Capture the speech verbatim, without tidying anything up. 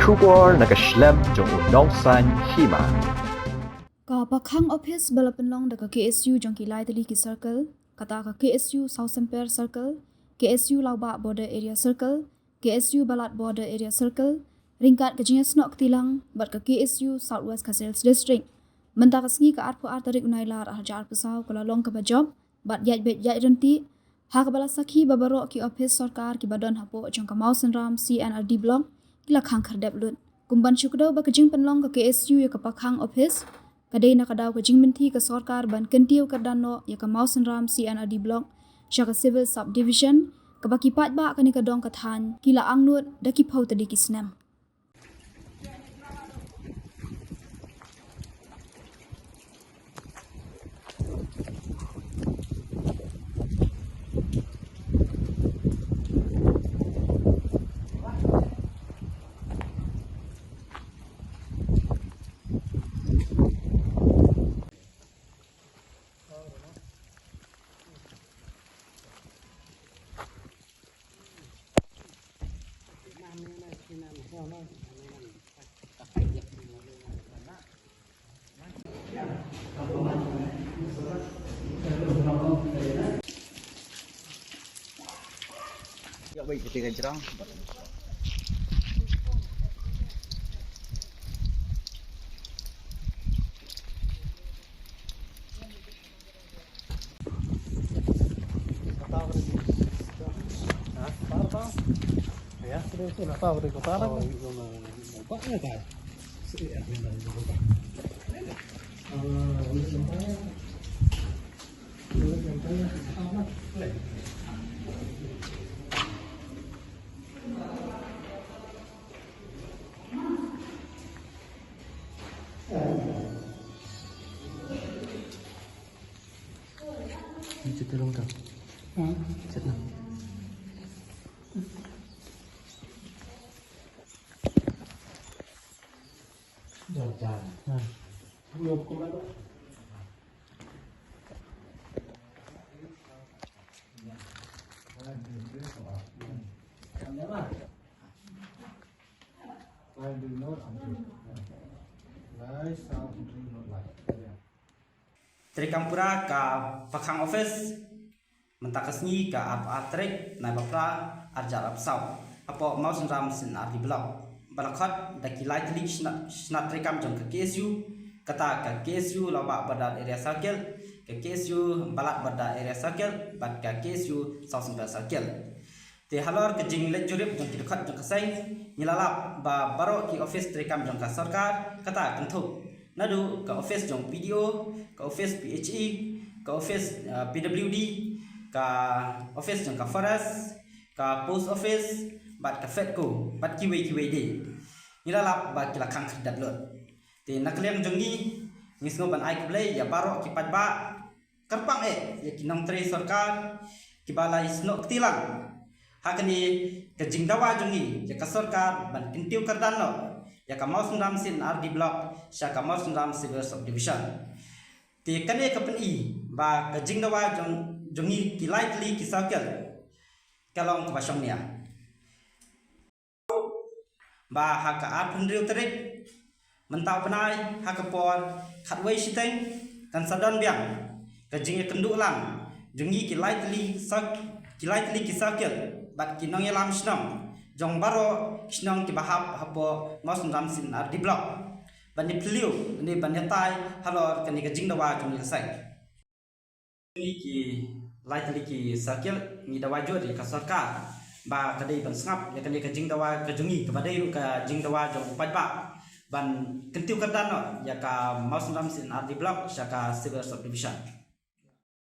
Khubor na ka shlem jong u nongsaiñ hima. Ka pakhang office ba la pynlong da ka K S U jong ki lai tylli ki circle, kata ka K S U South Sempere Circle, K S U Lawbah Border Area Circle, K S U Balat Border Area Circle, ryngkat ka jingïasnoh kti lang bad ka K S U South West Khasi Hills District. Mynta ka sngi ka arphew ar tarik u Nailar ar hajar arphew saw ka la long kaba jop bad ïaid beit ïaid ryntih, ha kaba la sakhi ba baroh ki office sorkar kiba don hapoh jong ka Mawsynram C and R D Block ki la khang khyrdep lut. Kum ban shu kdew ba ka jingpynlong ka K S U ïa ka pakhang office, ka dei na ka daw ka jingmynthi ka sorkar ban kyntiew kyrdan noh ïa ka Mawsynram C and R D Block sha ka Civil Subdivision, kaba ki paidbah kane ka dong ka thaiñ ki la angnud da ki phew tylli ki snem. Ni cerita dong kau. Ha? Cerita. Dah, dah. Ha. Belum kau mana? Treikam pura ka pakhang office mynta ka sngi ka arphew ar tarik Nailar arphew ar hajar arphew saw hapoh Mawsynram C and R D Block, ba la khot da ki lai tylli ki sna, sna treikam jong ka K S U, kata ka K S U Lawbah Border Area Circle, ka K S U Balat Border Area Circle bad ka K S U South Sempere Circle. Te halor ka jingleit jurip jong ki dkhot jong ka seng, ngi la lap ba baroh ki office treikam jong ka sorkar kata kynthup, naduh ka office jong P D O, ka office P H E, ka office, uh, P W D, ka office jong ka forest, ka post office bad ka FEDCO bad kiwei kiwei de. Ngi la lap ba ki la khang khyrdep lut. Te na ka liang jong ngi, ngi sngew ban ai khublei ïa baroh ki paidbah, kyrpang eh ïa ki nongtrei sorkar kiba la ïasnoh kti lang ha kane ka jingdawa jong ngi ïa ka sorkar ban kyntiew kyrdan noh ïa ka Mawsynram C and R D Block sha ka Mawsynram Civil Subdivision. Te kane ka pyni ba ka jingdawa jong, jong ngi ki lai tylli ki circle ka long kaba shongnia. Ba ha ka arphew hynriew tarik mynta u bnai ha ka por khatwei shiteng kan sa don biang ka jingïakynduh lang jong ngi ki lai tylli sak, ki lai tylli ki circle bad ki nongïalam shnong jong baroh ki shnong kiba hap hapoh Mawsynram C and R D Block ban ïaphylliew ne ban ïatai halor kane ka jingdawa jong ngi ka seng. Ngi ki lai tylli ki circle ngi dawa jur ïa ka sorkar ba ka dei ban sngap ïa kane ka jingdawa ka jong ngi kaba dei ruh ka jingdawa jong u paidbah ban kyntiew kyrdan noh ïa ka Mawsynram C and R D Block sha ka Civil Subdivision.